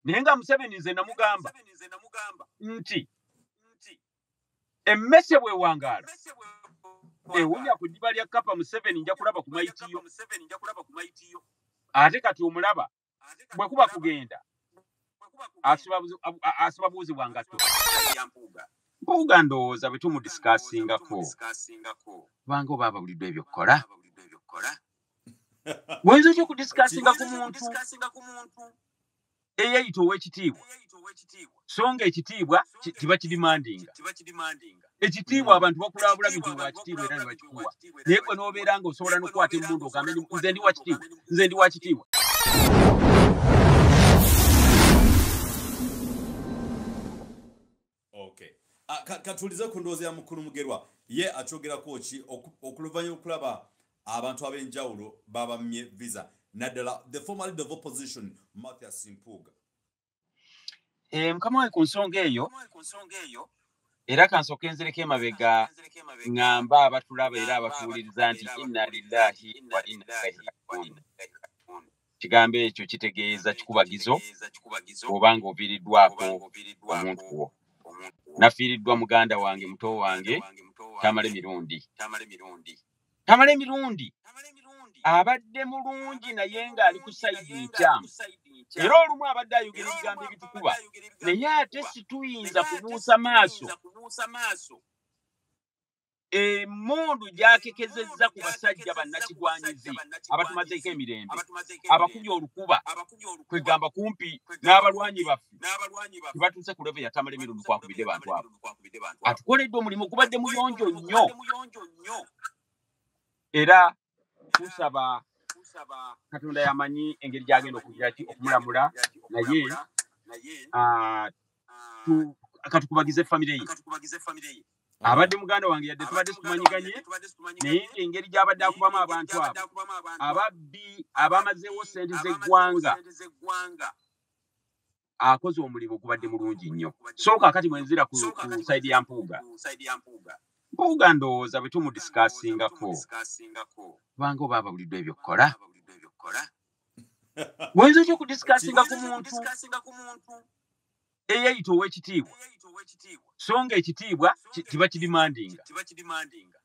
Naye nga Museveni nze namugamba nti emmese bwewangaala ewunya ku ddiba lya kapa, Museveni nja kulaba ku mayitiyo. Ate kati omulaba bwe kuba kugenda asiba buuzi bwa ngatto. Mpuuga ndowooza bwe tumudisikaasingako kubanga oba ababuliddwa ebyokukola. Oyinza otya okudisikasinga ku muntu eyeyita ow'ekitiibwa, so nga ekitiibwa tibakidimandinga? Ekitiibwa abantu bakulabula bintu wa kitiibwa era ne bakikuwa, naye gwe n'obeera ng'osobola n'okukwata emmundu ogambe nze ndi wa kitiibwa, nze ndi wa kitiibwa. Okay. Katulize ku ndowooza ya mukulu Mugerwa, ye akyogerako ki okuluvannyuma okulaba abantu ab'enjawulo babamye visa, naddala the former leader of opposition Mathias Mpuuga? Mukama wange, ku nsonga eyo era kansooke nzireko emabega ŋŋamba abatulaba era abatuwuliriza nti inna lillahi wa inna ilaihi rajiun. Kigambo ekyo kitegeeza kikubagizo oba ng'oviiriddwako omuntu wo. Nafiiriddwa muganda wange, muto wange Tamale Mirundi. Tamale Mirundi abadde mulungi naye ng'ali ku side nkyamu, era olumu abadde ayogera ebigambo ebitukuba, naye ate situyinza kubuusa maaso emmundu gy'akekezezza ku basajja bannakigwanyizi abatumazeeko emirembe, abakubye olukuba, kwegamba kumpi n'abalwanyi baffe tebatuuse ku level ya Tamale Mirundi kwakubidde bantu abo. Atukoledde omulimu gubadde muyonjo nnyo, era tusaba Katonda yamanyi engeri gy'agenda okugira ki okumulamula, naye katukubagize famire ye. Abadde muganda wange, yadde tubadde tumanyiganye, naye engeri gy'abadde akubamu abantu abo ababbi abamazeewo ssente z'eggwanga, akoze omulimu gubadde mulungi nnyo. So kaakati bwe nzira ku side ya Mpuuga, Mpuuga ndowooza bwe tumudisikaasingako kubanga oba ababuliddwa ebyokukola. Oyinza otya okudisikasinga ku muntu eyeyita ow'ekitiibwa, so nga ekitiibwa tibakidimandinga?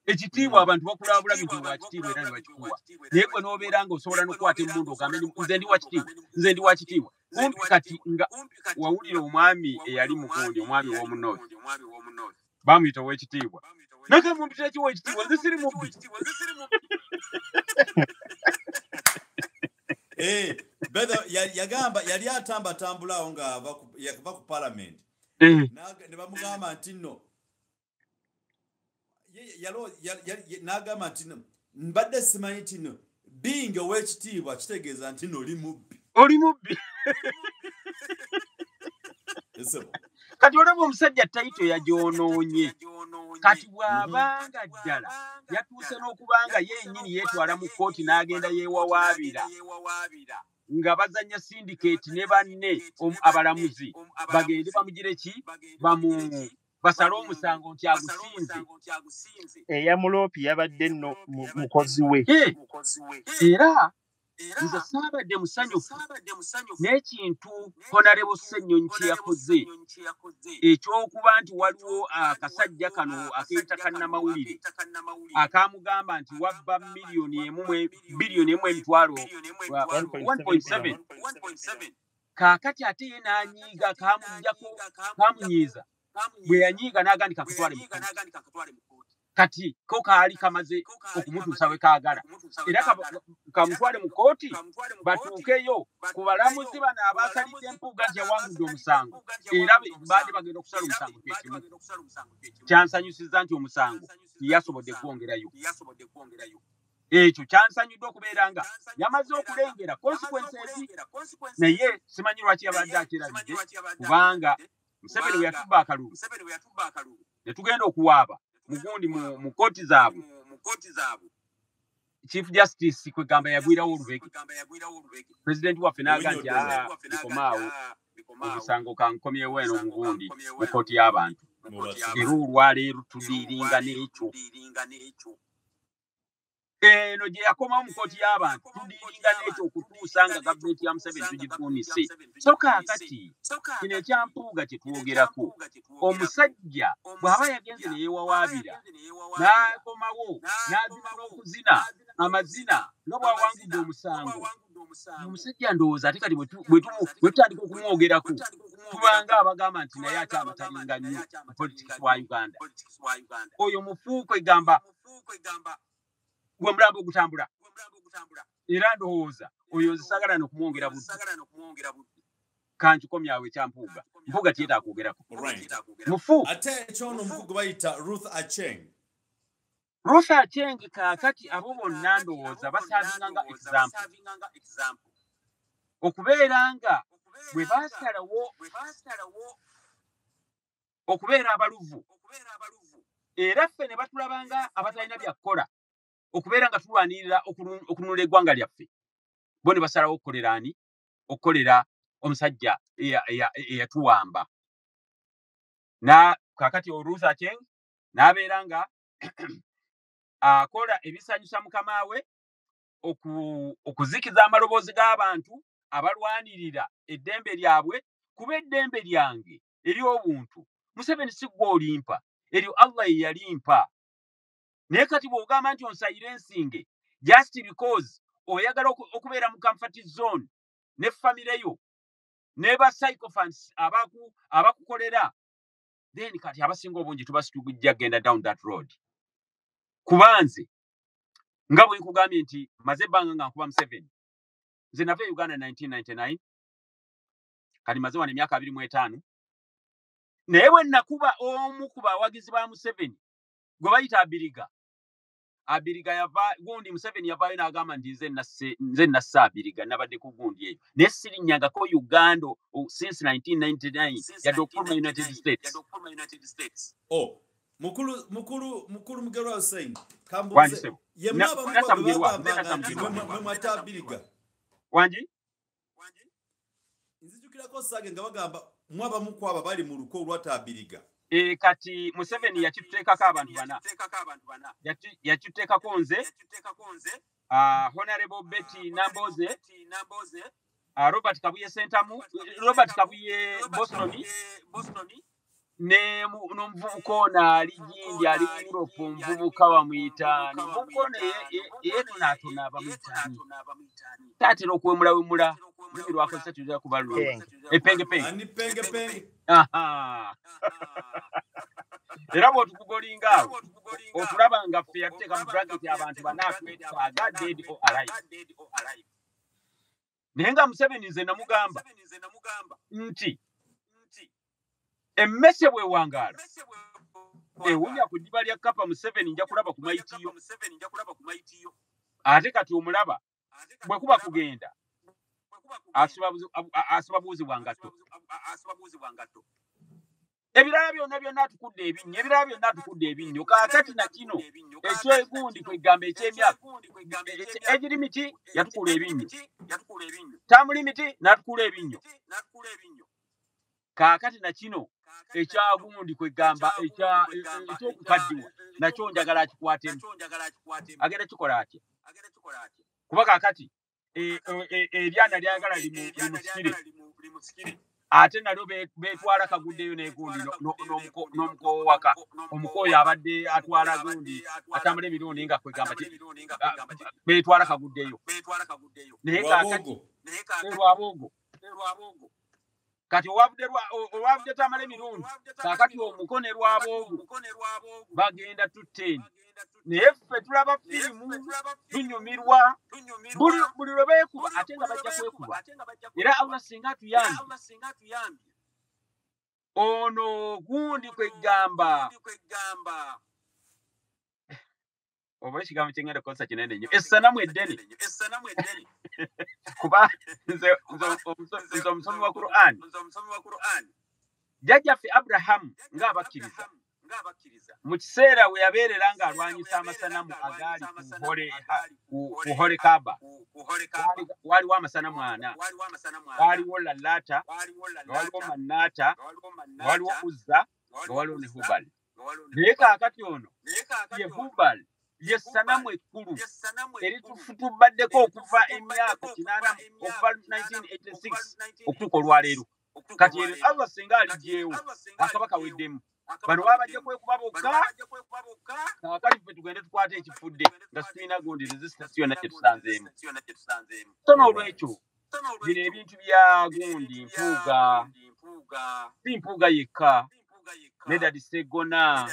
Ekitiibwa abantu bakulabula bintu wa kitiibwa era ne bakikuwa, naye gwe n'obeera ng'osobola n'okukwata emmundu ogambe nze ndi wa kitiibwa, nze ndi wa kitiibwa. Kumpi kati nga wawulira omwami eyali mugundi, omwami w'omu North, bamuyita ow'ekitiibwa, naye mumpita ki ow'ekitiibwa? Nze siri mubbi. Yagamba yali atambatambula awo nga yava ku parliament, ne bamugamba nti nno, n'agamba nti nno mbadde simanyi nti nno being ow'ekitiibwa kitegeeza nti nno oli mubbi. Oli mubbi. Kati olaba omusajja title yagyonoonye. Kati bw'abanga ddala yatuuse n'okubanga ye yennyini yeetwala mu kkooti n'agenda yeewawaabira nga bazannya syndicate ne banne abalamuzi, bagende bamugire ki, bamu basale omusango nti agusinze. Eyamuloopi yabadde nno mukozi we. Era nze saabadde musanyufu n'ekintu Honorable Ssennyonyi kye yakoze ekyokuba nti waliwo akasajja kano akeyita kannamawulire akamugamba nti wabba miliyoni 1 biliyoni 1 emitwalo 1.7. Kaakati ate ye n'anyiiga, kamuggyako, kamunyiiza. Bwe yanyiiga n'agandika akatwale mu kkooti. Kati ko kaali kamaze okumutuusa we kaagala, era kamutwale mu kkooti batuukeyo ku balamuzi bano abasalidde Mpuuga nti yawangudde omusango, era baadde bagenda okusala omusango kyekimu. Kyansanyusizza nti omusango teyasobodde kwongerayo. Ekyo kyansanyudde okubeera nga yamaze okulengera consequences, naye simanyi lwaki yabadde akyerabidde, kubanga Museveni bwe yatubba akalulu ne tugenda okuwaaba mugundi mu kkooti zaabwe, Chief Justice kwegamba yagwirawo olubege, pulezidenti waffe n'aga nti aa, bikomaawo, omusango kankomyewo eno mugundi mu kkooti y'abantu. Era olwaleero tudiiringa n'ekyo. Eno gye yakomawo mu kkooti y'abantu, tudiiringa n'ekyo okutuusa nga gavumenti ya Museveni tugifuumise. So kaakati kino ekyampuuga kye twogerako, omusajja bw'aba yagenze ne yeewawaabira n'akomawo n'azina n'okuzina amazina nga bw'awangudde omusango, omusajja ndowooza ate kati bwe tutandika okumwogerako tubanga abagamba nti naye ate amatalinga nnyo mu politics wa Uganda. Oyo mufuuko egamba gwe mulambo ogutambula, era ndowooza oyo nze saagala n'okumwongera budde. Kankikomyawo ekyampuuga, Mpuuga tiyetaaga kwogerako. Mufu. Ate ekyono omufu gwe bayita Ruth Acheng. Ruth Acheng, kaakati abo bonna ndowooza baservinga nga example okubeera nga bwe baasalawo okubeera abaluvu, era ffe ne batulabanga abatalina byakukola okubeera nga tulwanirira okununula eggwanga lyaffe, bo ne basalawo okukolera ani? Okukolera omusajja eyatuwamba. Na kaakati Ruth Acheng n'abeera nga akola ebisanyusa mukama we, okuzikiza amaloboozi g'abantu abalwanirira eddembe lyabwe. Kuba eddembe lyange ery'obuntu, Museveni si ggwe olimpa, eryo Allah ye yalimpa. Naye kati bw'ogamba nti onsayire ensinge just because oyagala okubeera mu comfort zone ne famire yo ne ba sycophants abakukolera, then kati abasinga obungi tuba situgujja genda down that road. Kuba nze nga bwe nkugambye nti maze ebbanga nga nkuba Museveni, nze nava e Uganda 1999, kati maze wano emyaka 25. Naye bwe nakuba omu ku bawagizi ba Museveni gwe bayita Abiriga, Abiriga yava gundi, Museveni yavaayo n'agamba nti nze nasse Abiriga, nabadde ku gundi eyo, naye sirinnyangako Uganda since 1999 yadde okufuluma United States. Oh, mukulu mukulu mukulu Mugerwa Hussein, kambuze, ye mwaba mwe mwata Abiriga? Wangi? Nzijukirako sage nga bagamba mwaba mukwaba bali mu luko olwata Abiriga. E, kati Museveni yakituteekako abantu bana, yakituteekako nze, Honorable Betty Namboze, Robert Kabuye Sentamu, Robert Kabuye Boston, n'omuvubuka ono ali gindi, ali Europe, omuvubuka bamuyita, omuvubuka ono yeetonaatona, bamuyitaani, taatera okuwemulawemula, lulimi lwakozesa tuyinza kuba lulungi, epengepenge. Era bw'otukugolinga awo otulaba nga ffe yatuteeka mu bracket abantu banaatwetaaga dead or alive. Naye nga Museveni nze namugamba nti emmese bw'ewangaala ewunya ku ddiba lya kkapa, Museveni nja kulaba ku mayitiyo. Ate kati omulaba bwe kuba kugenda asiba buuzi bwa ngatto, ebirala byonna byonna atukudde ebinnyo, ebirala byonna atukudde ebinnyo. Kaakati na kino ekyegundi kwegamba ekyemyaka egiri miti yatukula ebinnyo, tamuli miti n'atukula ebinnyo. Kaakati na kino ekyagundi kwegamba ekyokukaddiwa nakyo njagala akikwatemu. Agenda kikola atya? Kuba kaakati eryana lyagala limusikire, ate nalyo beetwala kaguddeyo n'egundi n'omukowo waka, omukoyo abadde atwala gundi atambula emirundi nga kwegamba beetwala kaguddeyo. Naye kaakati Rwabwogo, kati olwavudde tamala emirundi, kaakati omuko ne Rwabwogo bagenda tutteni. Naye ffe tulaba firimu tunyumirwa buli lwe beekuba, ate nga bajja kwekuba. Era Allah singa atuyambye ono gundi kwegamba oba ekigambo kyengenda kukozesa kinene nnyo, essanamu eddene, kuba nze omusomi wa Quran, jjajjaffe Abrahamu ng'abakkiriza mu kiseera we yabeerera ng'alwanyisa amasanamu agaali ku Hole Kaaba, waliwo amasanamu ana: waliwo Lalata, nga waliwo Mannaata, nga waliwo Uzza, nga waliwo ne Hubal. Naye kaakati ono ye Hubal Lye ssanamu ekkulu eritufutubaddeko okuva emyaka 80, okuva 1986 okutuuka olwaleero. Kati eryo Allah singa aligyewo, akaba kaweddemu. Bano babajja kwekuba bokka. Kaakati ffe tugende tukwate ekifudde nga situlina gundi resistance yonna gye tusanzeemu. So n'olwekyo bino ebintu bya gundi Mpuuga, si Mpuuga yekka, ne Daddy Segona,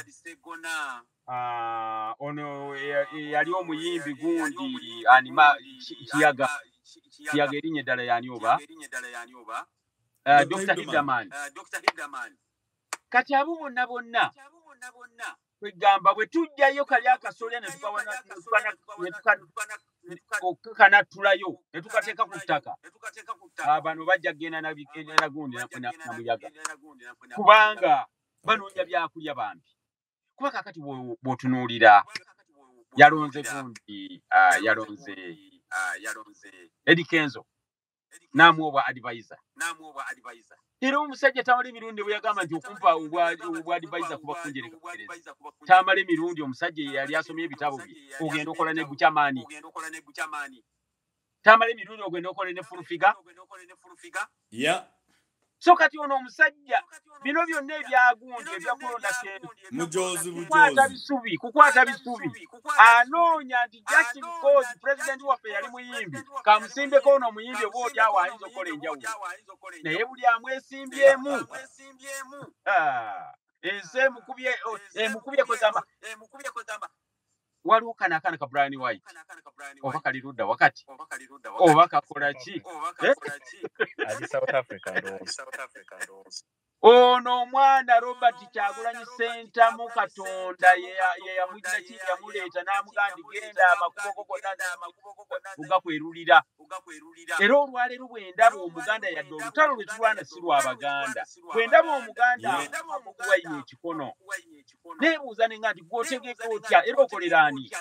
ono eyali omuyimbi gundi anima Kiyaga, Kiyaga erinnya eddala yani oba Dr. Dr. Hilderman. Hilderman. Kati abo bonna bonna kwegamba bwe tujjayo kali akasolya ne tukanattulayo ne tukateeka ku ttaka, bano bajja kugenda na gundi na muyaga, kubanga banoonya byakulya bambi. Kuba kaakati bw'otunuulira yalonze gundi, yalonze Eddy Kenzo n'amuwa obwa advisor. Era omusajja tamala emirundi bwe yagamba nti okumpa obwa advisor kuba kunjereka buterezi. Tamala emirundi omusajja ye yali asomye ebitabo bye, ogenda okola ne Bukyamaani. Tamala emirundi ogenda okola ne Full Figure. So kati ono omusajja bino byonna ebyagundi ebyakulonda Kenzo, Mujozi, kukwata bujozi. bisubi, kukwata bisubi. Anoonya nti just because president waffe yali muyimbi, kamusimbeko ono omuyimbi oba oli awo ayinza okukola enjawulo. Naye buli amwesimbyemu, ensi emukubye kwegamba. Waliwo kano akaana ka Brian White, oba kali ludda wakati, oba kakola ki? Ali South Africa ndowooza. Ono omwana Robert Kyagulanyi Ssentamu, Katonda ye yamugira ki, yamuleeta n'amugamba nti genda amakubo go gonna gakwerulira. Era olwaleero bwe ndaba Omuganda, yadde olutalo lwe tulwana si lwa Baganda, bwe ndaba Omuganda amukuwayina ekikono, neebuuza nenga nti gw'otegeka otya era okolera ani?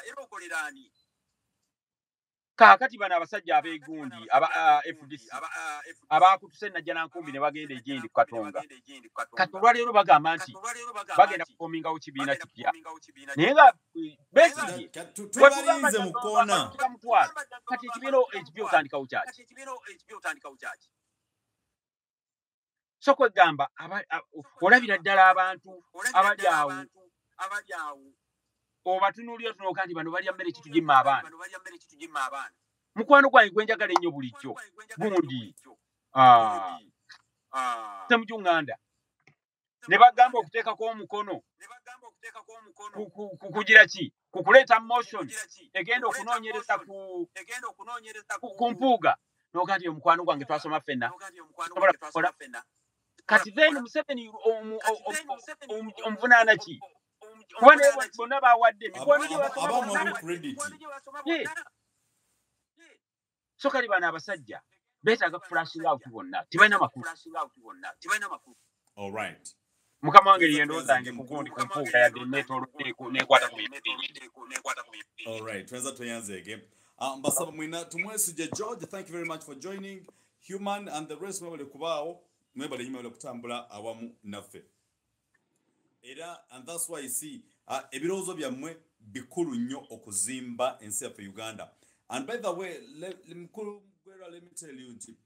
Kaakati bano abasajja ab'egundi aba FDC abaakutuse Najjanankumbi ne bagenda egindi ku Katonga, kati olwaleero bagamba nti bagenda kufomingawo kibiina kipya, naye nga Besigye Tubalinze mu koona. Mutwala kati ekibiina ekipya otandikawo kyaki? So kwegamba olabira ddala abantu abali awo obatunuulira tunoka nti bano balya mmere kitugimma abaana. Mukwano gwange gwe njagala ennyo bulijjo gundi Ssemujju Nganda, ne bagamba okuteekako omukono kugira ki, ku kuleeta motion egenda okunoonyereza ku Mpuuga, n'oga nti omukwano gwange twasoma ffenna sobola kukola. Kati then Museveni omuvunaana ki? Kuba naye bonna bawadde mikwano gye basoma Abamu bonna. Credit. So kali bano abasajja beetaaga kuflushinga out bonna, tebalina makulu. All right. Mukama wange, yendowooza yange ku gundi ku Mpuuga, yadde neetoolodde nekwata ku bintu bingi. All right. Twenza tweyanzege. Mbasaba mwina tumwesije George, thank you very much for joining. Human and the rest, mwebale kubaawo, mwebale nnyo, mwebale kutambula awamu naffe. Era and that's why you see ebirowoozo byammwe bikulu nnyo okuzimba ensi yaffe Uganda. And by the way, mukulu Gwera, let me tell you nti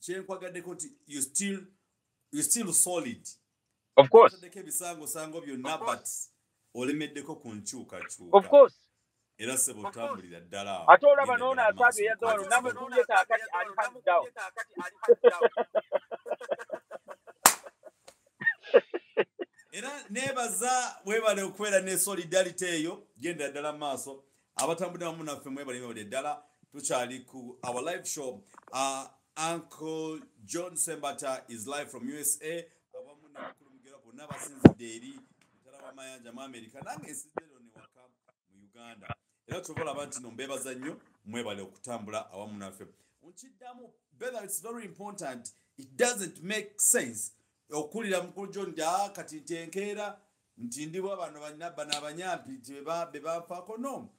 kyenkwagaddeko nti you still solid. Of course. Otaddeko ebisangosango byonna, but olemeddeko ku nkyukakyuka. Of course. Era sebo otambulira ddala awo. Ate olaba Genda n'ono ddala mu maaso. asaaga eyazza wano namutulye kaakati ali hands down. Era nebaza, webale okubeera ne solidarity eyo, genda ddala mu maaso. Abatambudde wamu naffe mwebale, mwebale ddala. Tukyali ku our live show. Uncle John Sembata is live from USA awamu ne mukulu Mugera, bonna basinzidde eri mutala w'amayanja mu America, nange nsinzidde eno ne waka mu Uganda. Era kyova olaba nti no mbeebaza nnyo, mwebale okutambula awamu naffe. Nkiddamu, whether it's very important, it doesn't make sense okulira mukulu John nti kati nti enkeera nti ndibwa bano bano abanyampi nti be banfaako. No,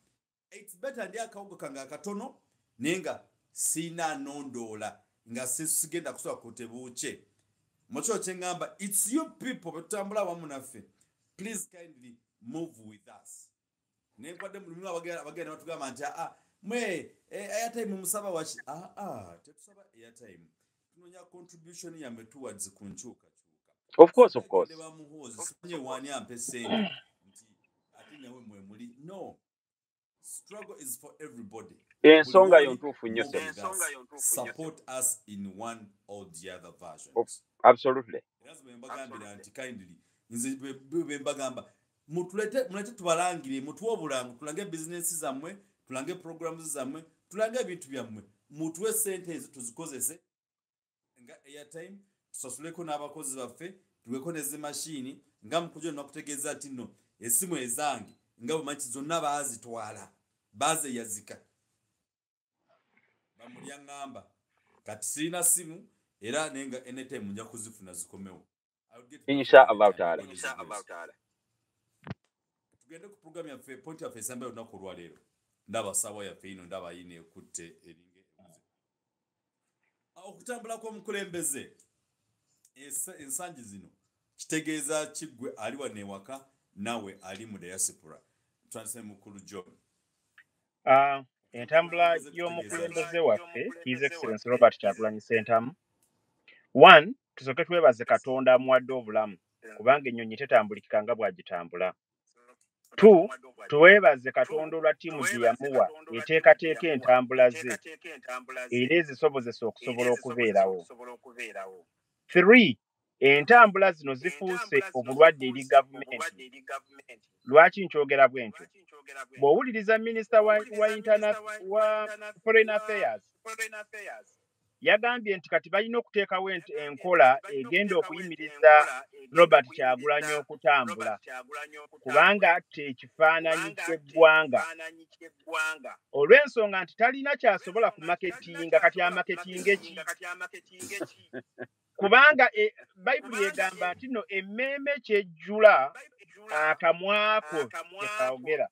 it's better ndi akawuga kange akatono naye nga siina nondoola nga sigenda kusobola kutebuukye mukyo kyeŋŋamba. It's you people betutambula awamu naffe, please kindly move with us. Nenkwadde mulimu abagenda batugamba nti mwe airtime musaba waki? Tetusaba airtime, tunoonya contribution yammwe towards ku nkyukakyuka. Of course, of course. Bamuhoozi simanye wani ampe sente nti ate nawe mwe muli. No, struggle is for everybody. Ensonga yo ntuufu nnyo. Support us in one or the other version. Absolutely. Era bwe mbagambira nti kindly, nze bwe mbagamba mutulete, mulete tubalangire, mutuwe obulango, tulange bizinesi zammwe, tulange programs zammwe, tulange ebintu byammwe, mutuwe sente ezo tuzikozese nga airtime, tusasuleko n'abakozi baffe, tuweko nezimashini. Nga mukujo nakutegeeza nti nno essimu ezange nga bwemanyi zonna baazitwala, baazeyazika, bamulya ŋŋamba kati sirina simu, era naye nga anytime nja kuzifuna zikomewo. Insha Allahu taala. Tugende ku program yaffe, point yaffe esembayo olunaku olwaleero. Ndaba saawa yaffe ino, ndaba yino ekutte eringa ebuze. Okutambula kw'omukulembeze ensangi zino kitegeeza kiggwe ali wano ewaka naawe ali mu diaspora? Tutandise mukulu John. Entambula y'omukulembeze waffe, His Excellence Robert Kyagulanyi Ssentamu, one, tusooke twebaze Katonda amuwadde obulamu, kubanga ennyonyi tetambulikika nga bw'agitambula. Two, twebaze Katonda olwa ttiimu gye yamuwa eteekateeka entambula ze era ezisobozesa okusobola okubeerawo. Three, entambula zino zifuuse obulwadde eri gavumenti. Lwaki nkyogera bwe ntyo? Bw'owuliriza minisita wa foreign affairs, yagambye nti kati balina okuteekawo enkola egenda okuyimiriza Robert Kyagulanyi okutambula, kubanga tekifaananyi ky'eggwanga, olw'ensonga nti talina kyasobola kumaketinga. Kati amaketinga ki? Kubanga Bayibuli egamba nti nno emmeeme kyejjula akamwako kyekayogera.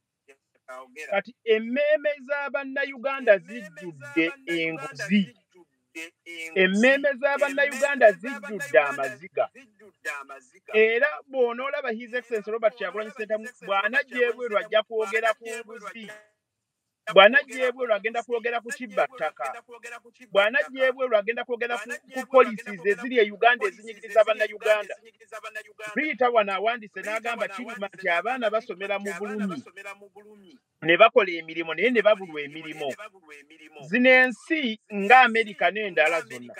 Kati emmeeme z'abannayuganda zijjudde enguzi, emmeeme z'abannayuganda zijjudde amaziga. Era bw'onoolaba His Excellence Robert Kyagulanyi Ssentamu bw'anajja ebweru, ajja kwogera ku nguzi, bw'anajja ebweru agenda kwogera ku kibbattaka, bw'anajja ebweru agenda kwogera ku policies eziri e Uganda ezinyigiriza bannayuganda. Rita wano awandiise n'agamba kiruma nti abaana basomera mu bulumi ne bakola emirimu naye ne babulwa emirimu. Zino ensi nga Amerika n'endala zonna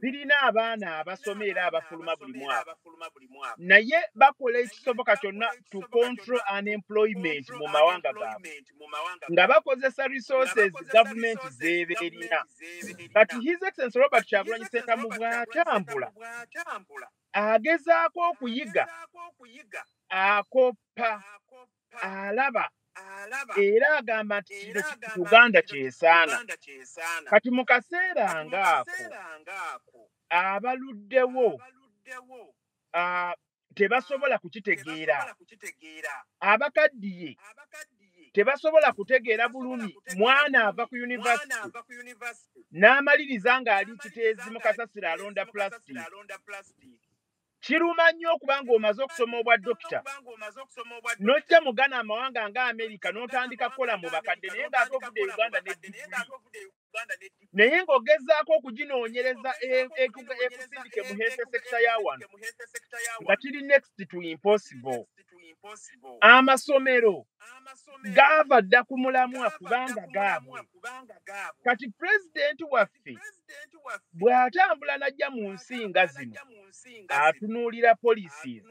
zirina abaana abasoma era abafuluma buli mwaka, naye bakola ekisoboka kyonna to control unemployment mu mawanga gaabwe nga bakozesa resources gavumenti z'eba erina. Kati His Excellence Robert Kyagulanyi Ssentamu bw'atambula agezaako okuyiga, akoppa, alaba era agamba nti kino Uganda kyesaana. Kati mu kaseera ng'ako abaluddewo tebasobola kukitegeera, abakaddiye tebasobola kutegeera bulumi mwana ava ku university n'amaliriza ng'ali Kiteezi mu kasasiro alonda plastic. Kiruma nnyo okuba ng'omaze okusoma obwa dokita n'ojja mu Ghana, amawanga nga Amerika, n'otandika kukola mu bakadde, naye ng'ate ovudde Uganda ne diguli, naye ng'ogezaako okuginoonyereza ekusindike mu health sector ya wano nga kiri next to impossible. Amasomero gaava dda ku mulamwa kubanga gaabwe. Kati pulezidenti waffe bw'atambula n'ajja mu nsi nga zino, atunuulira policies,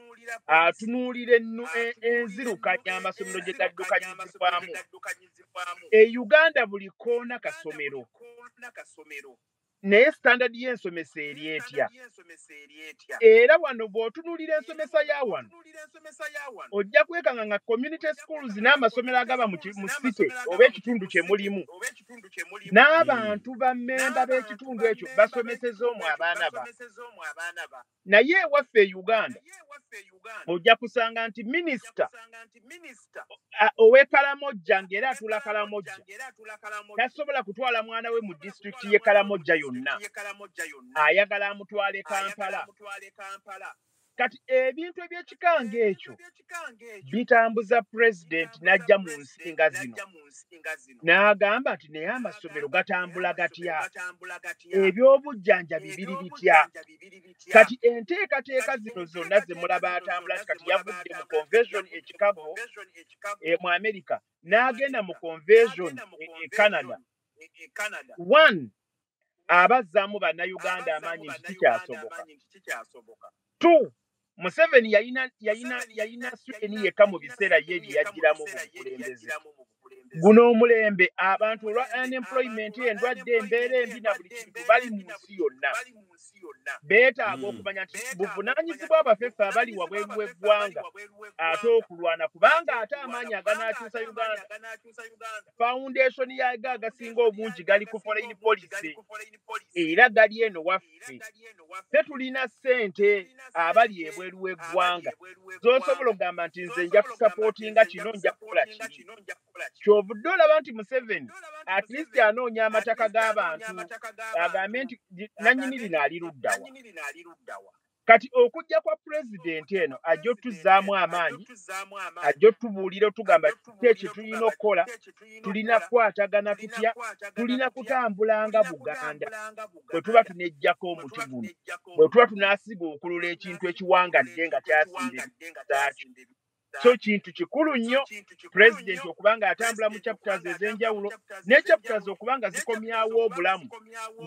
atunuulira enzirukanya amasomero gye gaddukanyizibwamu. E Uganda buli koona kasomero, naye standard y'ensomesa eri etya? Era wano bw'otunuulira ensomesa ya wano, ojja kwekanga nga community schools n'amasomero agaba mu city oba ekitundu kye mulimu n'abantu bammemba b'ekitundu ekyo basomeseza omwo abaana ba. Naye ewaffe e Uganda ojja kusanga nti minisita ow'e Kalamojja ng'era atuula Kalamojja tasobola kutwala mwana we mu disitulikiti y'e Kalamojja yonna, ayagala amutwale Kampala. Kati ebintu eby'ekika ng'ekyo bitambuza pulezidenti n'ajja mu nsi nga zino n'agamba nti naye amasomero gatambula gatya, ebyobujjanjabi biri bitya. Kati enteekateeka zino zonna ze mulaba atambula nti kati yavudde mu convention e Chicago mu America n'agenda mu convention e Canada. One, abazzaamu Bannayuganda amaanyi nti kikyasoboka. Two, Museveni yalina Sweden yekka mu biseera ye bye yagiramu mu bukulembeze. Guno omulembe abantu olwa unemployment, endwadde, embeera embi na buli kintu bali mu nsi yonna. Beetaaga okumanya nti buvunaanyizibwa baffe ffe abali wabweru w'eggwanga ate okulwana, kubanga ate amaanyi aganaakyusa Uganda, foundation yago agasinga obungi gali ku foreign policy era gali eno waffe. Ffe tulina ssente abali ebweru w'eggwanga z'osobola okugamba nti nze nja kusapootinga kino, nja kukola kiri. Ky'ovudde olaba nti Museveni at least anoonya amataka g'abantu agambe nti nannyini lino ali luddawa. Kati okujja kwa pulezidenti eno ajja otuzzaamu amaanyi, ajja otubuulira otugamba ki ekyo tulina okukola, tulina kukwatagana tutya, tulina kutambula nga Buganda bwe tuba tuneggyako omuti guno, bwe tuba tunaasiguukulula ekintu ekiwangadde nga kyasinda zaakyo. So kintu kikulu nnyo pulezidenti okuba nga atambula mu chapters ez'enjawulo ne chapters okuba nga zikomyawo obulamu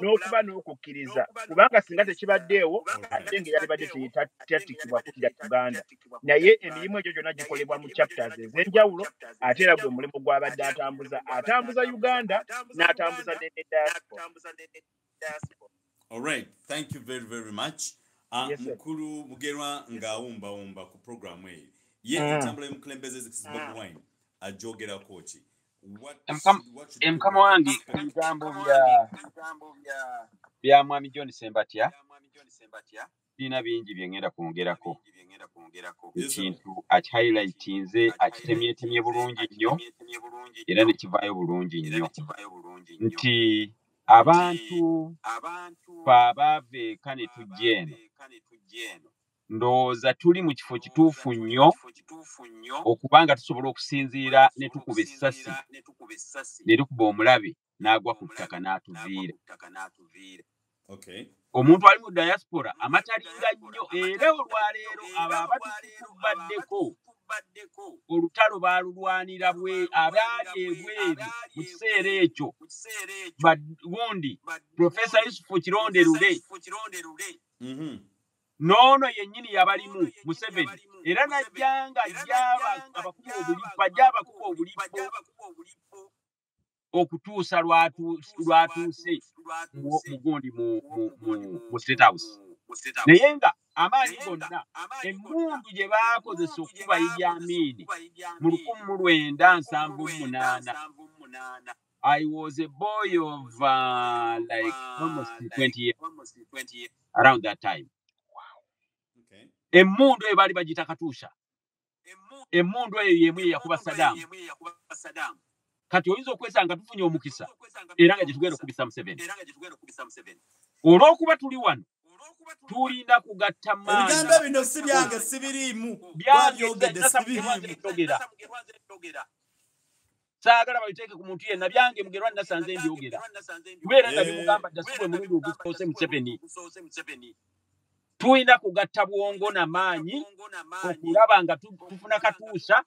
n'okuba n'okukkiriza, kubanga singa tekibaddeewo ate nga yalibadde teyattikibwa kudda Uganda. Naye emirimu egyo gyonna gikolebwa mu chapters ez'enjawulo, ate era gwe mulimu gw'abadde atambuza Uganda n'atambuza ne diaspora. All right, thank you very very much. Mukulu Mugerwa ng'awumbawumba ku programu eyo ye entambula y'omukulembeze Bobi Wine ajogerako ki? Mukama wange, ebigambo bya Mwami John Sembatya birina bingi bye ngenda kwongerako. Ekintu akihighlightinze, akitemyetemye bulungi nnyo era ne kivaayo bulungi nnyo nti abantu fe abaava eka ne tujja eno, ndowooza tuli mu kifo kituufu nnyo okuba nga tusobola okusinziira ne tukuba essasi ne tukuba omulabe n'agwa ku ttaka n'atuviira. Omuntu ali mu diaspora amatalinga nnyo, era olwaleero abo abatukubaddeko olutalo baalulwanira abaali ebweru mu kiseera ekyo, gundi Profesa Yusufu Kironde Lule n'ono yennyini yabalimu Museveni, era n'ajjanga abakuba obulipo, ajja abakuba obulipo okutuusa lwatuuse mugundi mu State House. Naye nga amaanyi gonna emmundu gye baakozesa okukuba Idi Amin mu 1978, I was a boy of like almost 20 years around that time. Emmundu eyo baali bagiyita Katusha. Emmundu eyo y'emu ye yakuba Saddam. Kati oyinza okwesanga tufunye omukisa era nga gye tugenda okukubisa Museveni. Olw'okuba tuli wano tulina kugatta maanyi. Ebigambo bino si byange, sibiriimu. Byabyogedde sibiriimu. Saagala babiteeke ku muntu yenna, byange Mugerwa nasanze mbyogera. Kubeera nga bimugamba dda si gwe mulundi ogusoose Museveni. Tulina kugatta bwongo na maanyi okulaba nga tufuna Katuusa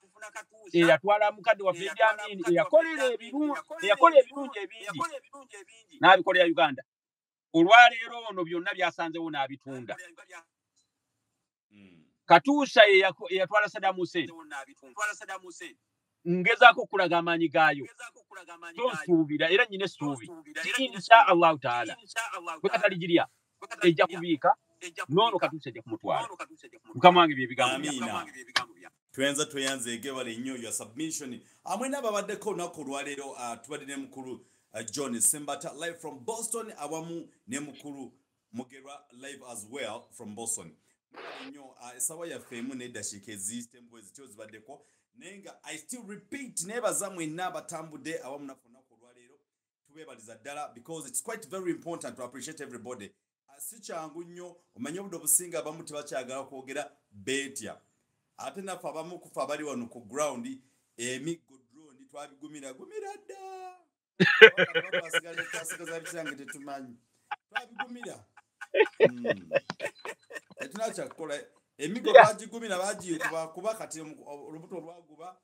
eyatwala mukadde waffe Idi Amin, eyakola ebirungi ebingi n'abikolera Uganda. Olwaleero ono byonna byasanzewo n'abitunda. Katuusa eyatwala Saddam Hussein. Ngezaako okulaga amaanyi gaayo. Tonsuubira era nnyina essuubi. Insha Allahu taala. Bwe kataligirya ejja kubiika n'ono Katuusa ejja kumutwala. Mukama wange bye bigambo byange. Tweyanza tweyanzeege bale nnyo your submission. Amwena ababaddeko olunaku olwaleero, tubadde ne mukulu John Sembata live from Boston, awamu ne mukulu Mugerwa live as well from Boston. Nnyo essaawa yaffe emu n'eddakiika eziyitembwe zityo zibaddeko, naye nga I still repeat, neebaza mwenna abatambudde awamu naffe olunaku olwaleero. Tubeebaliza ddala because it's quite very important to appreciate everybody. Si kyangu nnyo, omanye obudde obusinga abamu tebakyagala kwogera, beetya. Ate naffe abamu kufa abali wano ku ground, emiggo, drone twabigumira gumira dda. Twasigaza bikirange tetumanyi, twabigumira. Tetulina kyakukola, emiggo twagigumira, bagikuba kuba kati olubuto lwaguba,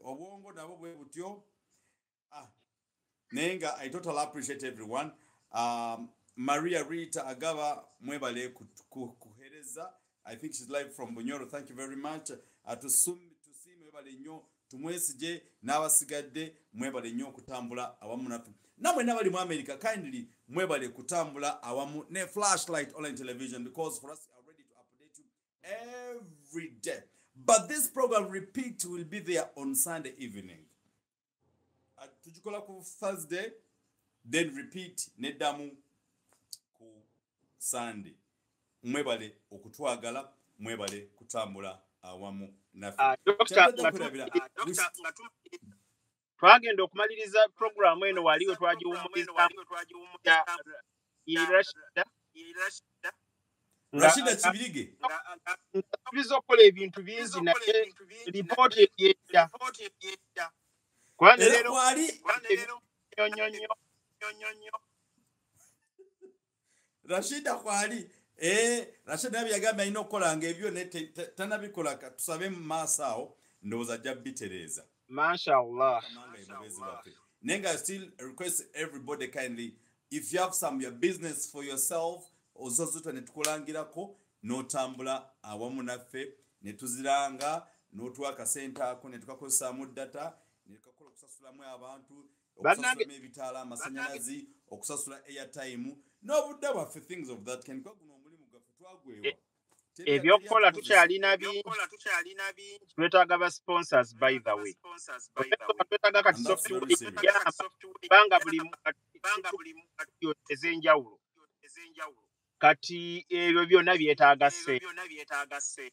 obwongo nabwo bwe butyo. Naye nga I totally appreciate everyone. Maria Rita Agaba, mwebale kuhereza. I think she's live from Bunyoro. Thank you very much. Tusime mwebale nnyo, tumwesije n'abasigadde mwebale nnyo okutambula awamu naffe. Namwe n'abali mu America, kindly mwebale kutambula awamu ne Flashlight Online Television, because for us we are ready to update you every day. But this program repeat will be there on Sunday evening. Tugikola ku Thursday, then repeat neddamu ku Sunday. Mwebale okutwagala, mwebale kutambula awamu naffe. Twagenda okumaliriza programu eno wali we twagiwummuliza Rashida Kibirige. Tubiza okukola ebintu bingi, naye lipooti eryedda. Era kwali Rashida kwali. Rashida nabi yagambye alina okukolanga ebyo naye tanabikola, tusabe mu maaso awo ndowooza ajja bitereeza. Mashallah. Nenga still request everybody kindly, if you have some your business for yourself, ozozuta ne tukulangirako n'otambula awamu naffe ne tuziranga n'otuwa akasente ako ne tukakozesaamu data ne tukakola okusasulamu abantu, okusasulamu ebitaala, amasannyalaze, okusasula airtime n'obudde bwaffe, things of that kind. Kuba guno omulimu gwaffe twagwewa. Ebyokukola tukyalina bingi, twetaaga ba sponsors. By the way, twetaaga kati software kubanga buli ez'enjawulo, kati ebyo byonna byetaaga ssente.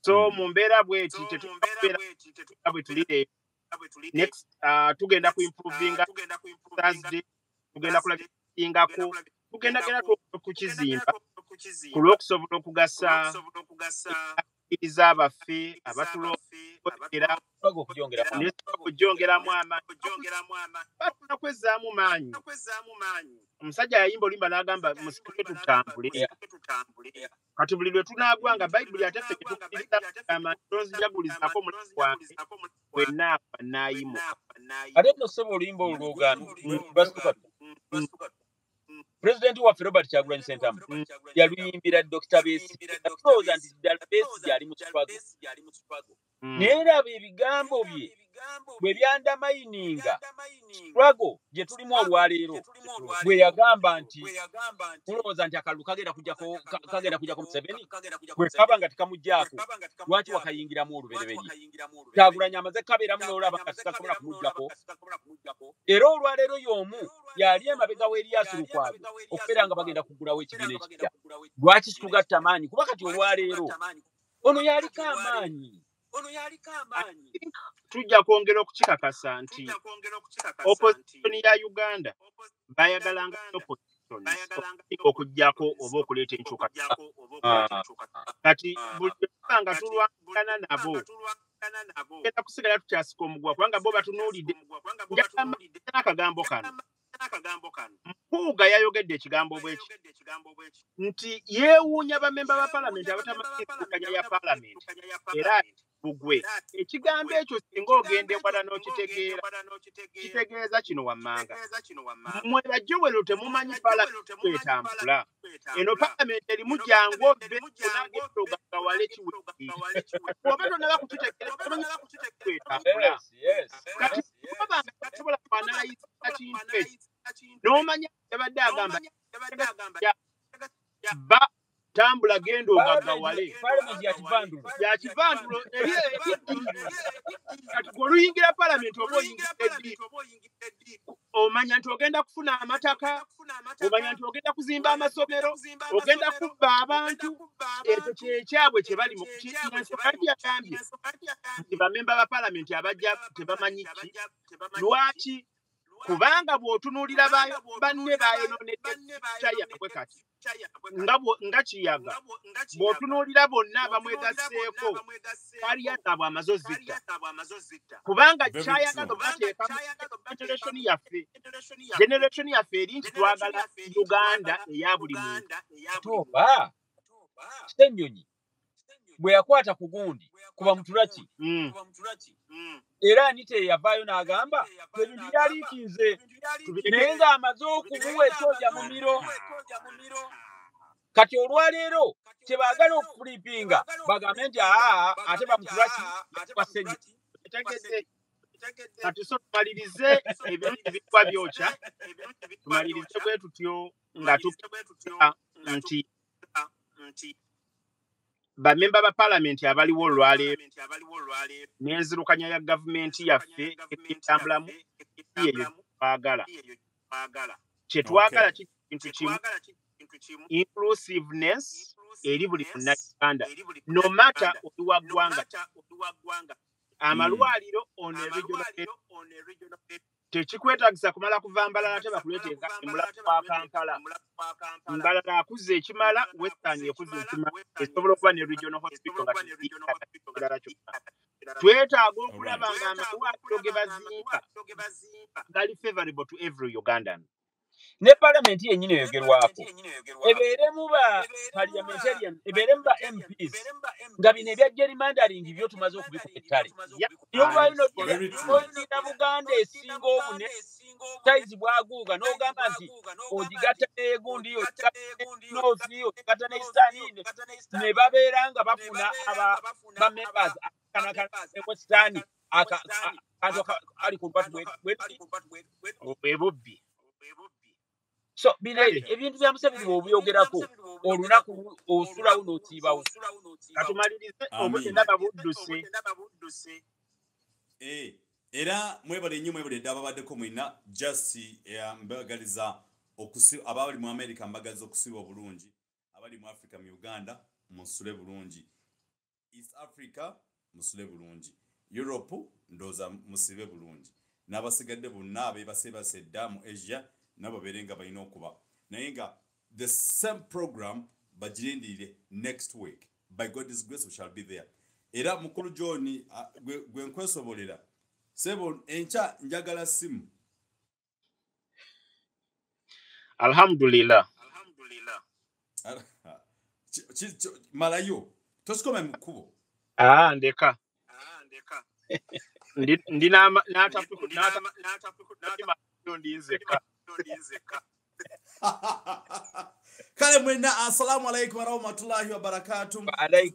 So mu mbeera bweti tetubeera bwe tuli leero. Next tugenda ku improvinga Thursday, tugenda kulabingako, tugenda gera kukizimba ku lw'okusobola okugasa iriza abaffe abatulokera okugyongeramu amaanyi, batuna kwezzaamu maanyi. Omusajja yayimba oluyimba n'agamba musituke tutambule. Kati buli lwe tunaagwa nga Bayibuli ate ffe gyetukkiriza kugamba nti tonzijagulizaako omulimu gwange bwe naafa naayimuka. Ate nno ssebo oluyimba olwo lw'ogamba basituka, Pulezidenti waffe Robert Kyagulanyi Ssentamu yaluyimbira Dr. Besigye, tulowooza nti ddala Besigye ali mu struggle, naye raba ebigambo bye bwe byandamayininga struggle gye tulimu olwaleero, bwe yagamba nti mulowooza nti akalulu kagenda kujjako Museveni, bwe kaba nga tekamuggyaako lwaki wakayingiramu olubereberye? Kyagulanyi amaze kabeeramu n'olaba nga tekasobola kumuggyako, era olwaleero y'omu yali emabega w'Erias Lukwago okubeera nga bagenda kuggulawo ekibiina ekipya. Lwaki kitugatta maanyi? Kuba kati olwaleero ono yaliko amaanyi. Tujja kwongera okukikakasa nti opposition ya Uganda bayagalanga opposition okuggyako oba okuleeta enkyukakyuka. Kati buli nga tulwangana nabo tugenda kusigala tukyasika omuguwa, kubanga bo batunuulidde. Njagala akagambo kano, Mpuuga yayogedde ekigambo bweki nti yeewuunya bammemba ba paalamenti abatamanyi enzirukanya ya paalamenti era bugwe. Ekigambo ekyo singa ogenda ewala n'okitegeera, kitegeeza kino wammanga: mmwe bajjowero temumanyi paalamenti kwetambula. Eno paalamenti erimu jangu obbe onagenda ogaggawale kiwedde. Oba tonaba kukitegeera, tomanyi kwetambula. Kati obanga tosobola kwanalyisa kintu ekyo n'omanya yabadde agamba ba tambula genda ogaggawale yakivandulo eri eddiini. Kati gwe oluyingira paalamenti oba oyingira eddiini, omanya nti ogenda kufuna amataka, omanya nti ogenda kuzimba amasomero, ogenda kubba abantu. Ekyo kyekyabwe kye bali mu kati yagambye nti bamemba ba paalamenti abajja tebamanyi ki lwaki. Kubanga bw'otunuulira banne bayonoonedde kyayabwe kati nga Kiyaga, bw'otunuulira bonna abamwegasseeko kaliya zaabwe amaze ozitta, kubanga kyayagala obateeka generation yaffe. Generation yaffe eri nti twagala Uganda eya buli muntu. Toba Ssennyonyi bwe yakwata ku gundi kuba Mutulaki, era Anita yavaayo n'agamba ebintu byaliikinze, naye ng'amaze okumuwa ekyoja mumiro. Kati olwaleero kyebaagala okufulipinga bagambe nti aa ate Bamutulaki yakuba Ssennyonyi. Kati so tumalirize ebirungi ebikuba byokya, tumalirize bwe tutyo nga tuka nti bamemba ba paalamenti abaliwo olwaleero n'enzirukanya ya gavumenti yaffe etambulamu eyo twagala. Kye twagala kintu kimu, inclusiveness eri buli Munnayuganda, no matter oli wa ggwanga. Amalwaliro on a regional tekikwetaagisa kumala kuva Mbalala ate bakuleeta emulago wa Kampala. Mbalala akuzza ekimala, Western ekuzza ekimala, esobola okuba ne regional hospital nga tekirala kyonna. Twetaaga okulaba ng'amalwaliro ge bazimba gali favorable to every Ugandan. Ne paalamenti yennyini eyogerwako ebeeremu ba parliamentarian, ebeeremu ba MPs, nga bino ebya gerrymandering byo tumaze okubikuba ettale. Olina Buganda esinga obunene, sayizi bwaguuga, n'ogamba nti ogigatta n'egundi, ogigatta ne North, ogigatta ne Eastern, ne babeera nga bafuna ba members akanakana Western akantu ali ku lubatu bwe bubbi. So bino ebintu bya Museveni bw'obyogerako olunaku osulawo n'otiibawo. Katumalirize obudde ndaba budduse. Era mwebale nnyo, mwebale dda ababaddeko mwenna. Just mbagaliza abali mu America mbagaliza okusiba obulungi, abali mu Africa, mu Uganda musule bulungi, East Africa musule bulungi, Europe ndowooza musibe bulungi, n'abasigadde bonna abeebasebase dda mu Asia nabo babeere nga balina okuba naye nga the same program bagirindirire next week. By God's grace we shall be there. Era mukulu John gwe nkwesobolera sebo, enkya njagala simu. Alhamdulillah. Malayo tosikome mu kkubo. Ndeka ndi ndinzeka. Kale mwenna, assalamu alaikum warahmatullahi wabarakatuh. Mwebale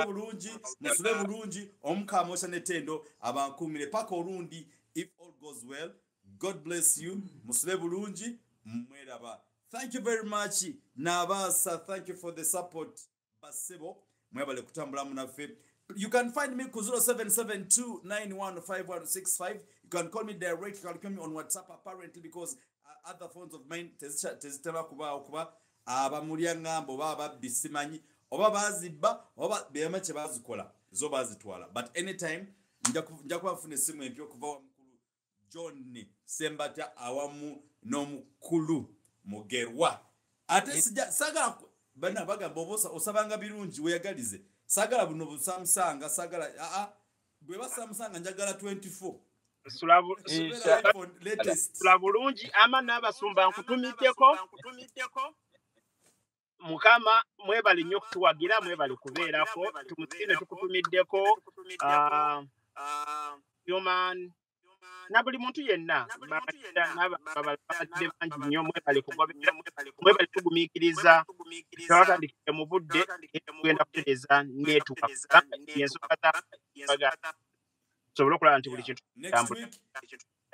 bulungi, musule bulungi, Omukama osha netendo abankumire paka olundi. If all goes well, God bless you. Musule bulungi, mweraba. Thank you very much Nabasa, thank you for the support. Basebo mwebale kutambula munaffe. You can find me ku 0772915165. You can call me direct, you can call me on WhatsApp apparently because other phones of mine tezitera kuba okuba abamulya ngambo baba babbi simanyi oba bazibba oba bema kye bazikola zo bazitwala. But anytime nja kuba nfuna essimu empya okuva wa mukulu John Sembata awamu n'omukulu Mugerwa. Ate sijja sagala bana bagamba oba osabanga birungi weyagalize. Sagala buno busamusanga sagala bwe basamusanga njagala 24. Sula bulungi ama n'abasumba nkutumiddeko. Mukama mwebale nnyo okutuwagira, mwebale kubeerako, tumusiime tukutumiddeko human na buli muntu yenna n'abalabadde bangi nnyo, mwebale kugoberera, mwebale tugumiikiriza, twatandikidde mu budde tugenda kutereeza neetuka ensonga za tusobole okulaba nti buli kintu kitambula.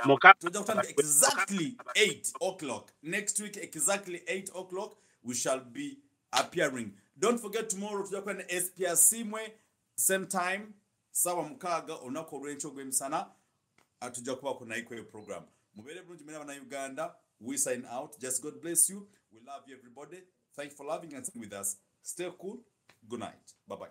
Mukama exactly 8 o'clock next week, exactly 8 o'clock we shall be appearing. Don't forget tomorrow tujja kuba ne SPRC mwe same time sawa 6 olunaku olw'enkya ogw'emisana tujja kubaako naye kweyo program. Mubeere bulungi mwena Bannayuganda. We sign out. Just God bless you. We love you everybody. Thank you for loving and staying with us. Stay cool. Good night. Bye bye.